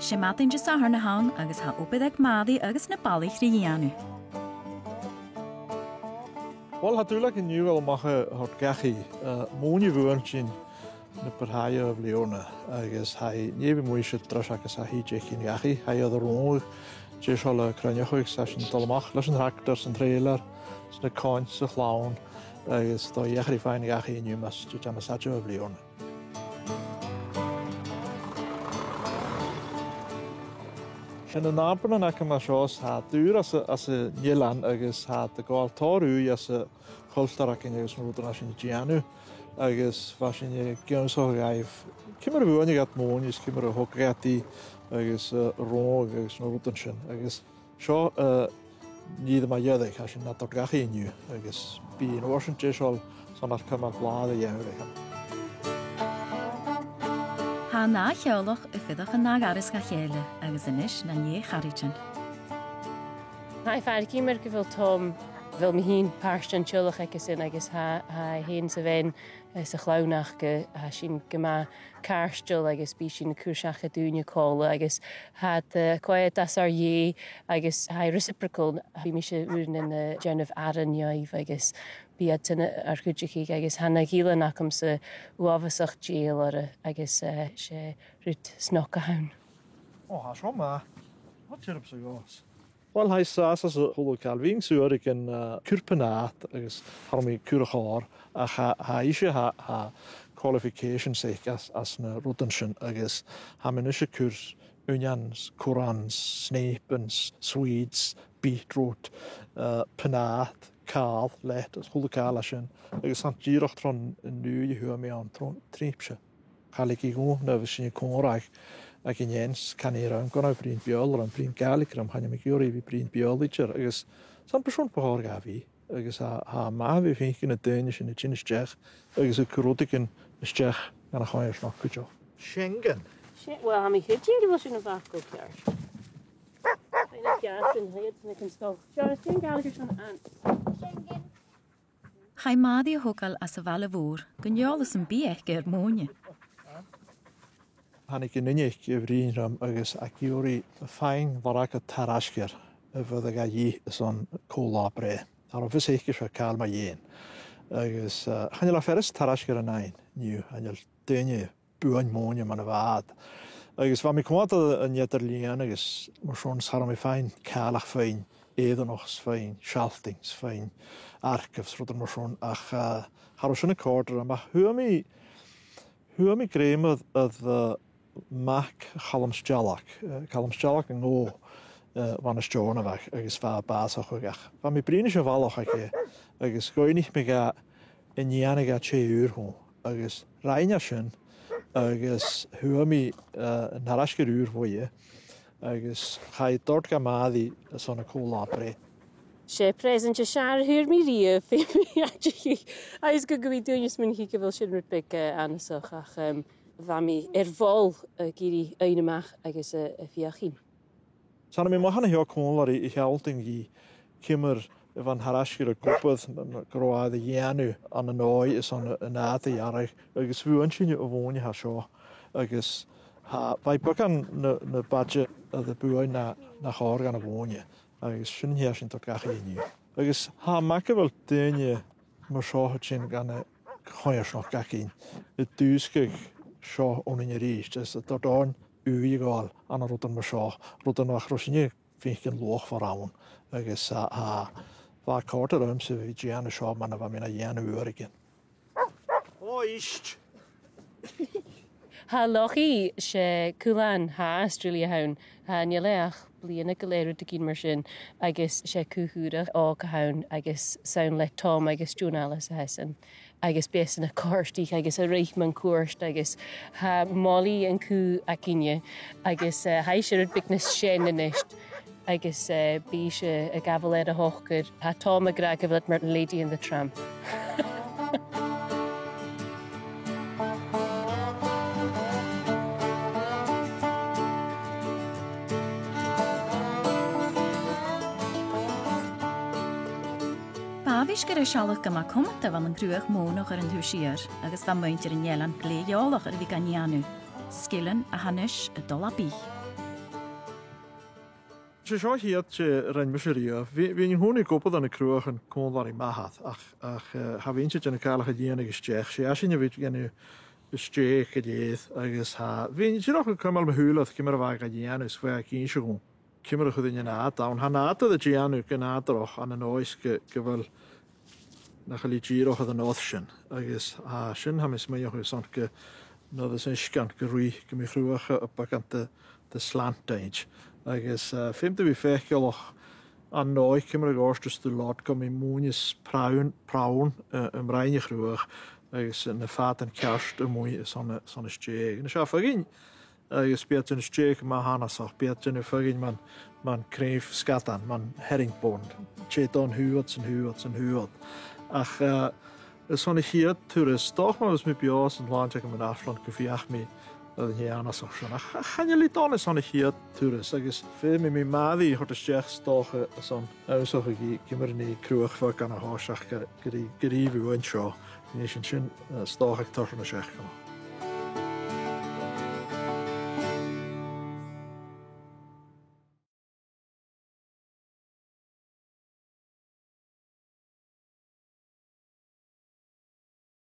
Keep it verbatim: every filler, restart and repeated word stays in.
'S e madainn Disathairne a th' ann agus tha obair aig Màiri agus na balaich ri dhèanamh. Uill, tha dùil againn an-diugh a dhol a-mach a thoirt dhachaigh, eh, mòine bhuaintean na bu tràithe a Bhliadhna, agus tha i an dèidh a bhith a-muigh san t-sràid agus tha i a' dèanamh dhachaigh, tha i air a rùn deiseil a chruinneachadh, 's tha sinn a' dol a-mach leis an tractar, san trailer, 's na coin, 's a' chlann, agus tha i a' faighinn dhachaigh an-diugh mus tèid a-mach às a' Bhliadhna. Sin an nàbaidh agam an seo, 's tha dùil às a, às an eilean agus tha iad a' gabhail tòrr ùidh às a' chultar againn agus na rudan a tha sinn a' dèanamh. Agus bha sinn ag ionnsachadh dhaibh ciamar a bhuaineadh iad mòine is ciamar a thogadh iad i agus, eh, a' rùn agus na rudan sin. Agus seo, eh, nì mu dheireadh, tha sinn a' toirt dhachaigh an-diugh, agus bidh an uair sin deiseil 's ann air cumail blàr a dhèanamh air. Tha an dà theaghlach a' fuireach an dà ghoireas dha chèile, agus a-nis nan dà charaidean. Tha e a' faireachdainn mar gu bheil Tom, bheil mi fhìn pàirt den teaghlach aige-san, agus tha, tha e fhèin 's a bhean is a' chlann aca, tha sinn gu math càirdeil agus bidh sinn a' cur seachad daoine còmhla agus tha iad, eh, a' coimhead às ar dheidhinn agus tha e reciprocal. Bidh mise uaireannan, eh, a' dèanamh aran dhaibh agus bidh iadsan ar cuideachadh agus tha na gillean agamsa uabhasach dèidheil orra agus, eh, 's e rud snog a th' ann. Ò, tha seo math. Tha tìoraidh sa ghoireas. Uill, tha e sàs anns a h-uile càil. Bhithinn-sa uaireigin, eh, a' cur pneumatic agus cha robh mi a' cur a' chòir, ach tha, tha ise, tha, tha qualifications aice às, às na rudan sin, agus tha mi a-nis a' cur uinneanan, currans, snèipean, swedes, beetroot, eh, pneumatic, càl, lettuce, a h-uile càil a tha sin, agus 's ann dìreach tron an ùidh a fhuair mi ann, tron trìpse. Cha leig i dhomh nuair a bha sinn a' còmhradh aig an fence, canaidh i rium gun robh mi a' bruidhinn Beurla, gun robh mi a' bruidhinn Gàidhlig rium, chan eil mi ag iarraidh a bhith a' bruidhinn Beurla idir, agus 's ann bho chòir dha a bhith, agus tha, tha e math a bhith a' faicinn na daoine sin a' tighinn a-steach, agus a' cur rudeigin a-steach dhan a' choimhearsnachd cuideachd. Schengen? Sche-, uill, tha mi a' creidsinn gu bheil sin am facal ceart. Tha e nas fheàrr sin, tha iad sin aig an sgoil. Seo, is dèan Gàidhlig airson ants. Chaidh Màiri a thogail anns a' bhaile mhòr gun eòlas sam bith aice air mòine. Thàinig an duine aice a bhruidhinn rium agus ag iarraidh faighinn lorg tarascair a bhruidhinn dha airson co-là-breith. Cha robh fios aice seo càil mu dheidhinn. Agus, eh, chan eil e furasta tarascair fhaighinn an-diugh, chan eil daoine buan mòine mar a bha iad. Agus bha mi a' coimhead air an eadar-lìon agus mar sin, cha robh mi a' faighinn càil ach feadhainn Èireannach is feadhainn Sealtainn is feadhainn Arcaibh is rudan mar sin. Ach, eh, cha robh sin a' còrdadh rium, ach fhuair mi, fhuair mi grèim air, air, eh, mac Chaluim Steallag, eh, Calum Steallag an Gobha, eh, bha e na Steòrnabhagh agus bha e bàsachadh, ach bha mi a' bruidhinn ris a' bhalach aige agus dh'fhaighnich mi dha an dèanadh e tè ùr dhomh, agus rinn e sin, agus fhuair mi, eh, an tarascair ùr bhuaithe, agus chaidh a thoirt dha Màiri airson a' cho-là-breith. 'S e preusant as fheàrr a fhuair mi riamh, feumaidh mi aideachadh. Agus gu, gu bhith daoine a' smaoineachadh gu bheil sin rud beag, eh, annasach, ach, em, bha mi air bhoil ag iarraidh fhaighinn a-mach agus, eh, a dh'fheuchainn. 'S ann a bha mi a-muigh an seo còmhla ri a' Shealtainn dhi ciamar a bha an tarascair ag obair, gu robh e air a dhèanamh ann an dòigh airson an, an fhadhb a ghearradh, agus bhuain sinn a' mhòine a tha seo, agus tha, bha beagan na, na b' fhaide air a buain na, na chòrr dhan a' mhòine, agus sin a tha sinn a' toirt dhachaigh an-diugh. Agus tha e math gu bheil daoine mar seo a' tighinn dhan a' choimhearsnachd againn a' dùsgadh seo oirnn a-rithist, is a' toirt oirnn ùidh a ghabhail ann an rudan mar seo, rudan nach robh sinne a' faicinn luachmhor ann, agus, a, a, bha e a' còrdadh riumsa a bhith a' dèanamh seo mar a bha mi na dhèanamh uaireigin. Ò, ist! Tha Lochaidh, 's e cuilean, tha, Australia a th' ann, tha, chan eil e ach bliadhna gu leth, rudeigin mar sin, agus 's e cù chùrach òg a th' ann, agus 's ann le Tom agus Joan Alice a tha esan. Agus bidh esan a' còrdadh agus a' ruith mun cuairt agus tha Molly an cù againne agus, eh, tha ise rud beag nas sean a-nis agus, eh, bidh ise a' gabhail air a shocair. Tha Tom ag ràdh gu bheil iad mar Lady and the Tramp. B' àbhaist gur e sealladh gu math cumanta a bh' ann an cruthachadh mònach air an taobh siar, agus bha muinntir an eilein glè eòlach air a bhith gan dèanamh. Sgilean a tha a-nis a' dol à bith. 'S e seo a' chiad tè a rinn mise riamh. Bha, bha mi a' còmhnaidh ag obair ann an cruachan còmhla ri m' athair, ach, ach, eh, cha bhithinn-sa a' dèanamh càil ach a' dèanamh a-steach. 'S e esan a bha a' dèanamh a-steach gu lèir, agus tha, bhithinn dìreach a' cumail mo shùilean ciamar a bha e ga dhèanamh, 's bha e ag innse dhomh ciamar a chuireadh e an nàdar ann. Tha an nàdar a' dèanamh gu nàdarrach ann an dòigh gu, gu bheil nach eil e dìreach air an oir sin. Agus, ah, sin tha mi a' smaoineachadh airson gu, nuair a tha an t-uisge ann, gun ruith, gum bi a' chruach a' beagan de, de slant innte. Agus, eh, feumaidh tu bhith faiceallach an dòigh ciamar a dhòirteas tu leat, gum bi m' ùine is pronn, pronn, eh, am broinn a' chruaidh, agus, eh, na fadain ceart a-muigh airson, airson an stèidh. Agus tha e a' faighinn agus bidh e a' dèanamh stèidh math annasach, bidh e a' dèanamh feadhainn mar, mar craobh sgadan, mar herringbone, tè don t-siud, san t-siud, san t-siud. Ach, eh, airson a' chiad turas, 's dòcha mar a bhios mi beò san t-slàinte agam an ath-bhliadhna gum feuch mi air an tè annasach sin. Ach, ach chan eil e dona airson a' chiad turas, agus feumaidh mi m' aire a thoirt a-steach 's dòcha airson ionnsachadh ciamar a nì cruach bheag ann an toiseach gu, gu, gu ruige an seo. Nì sinn sin, eh, 's dòcha aig toiseach na seachdain.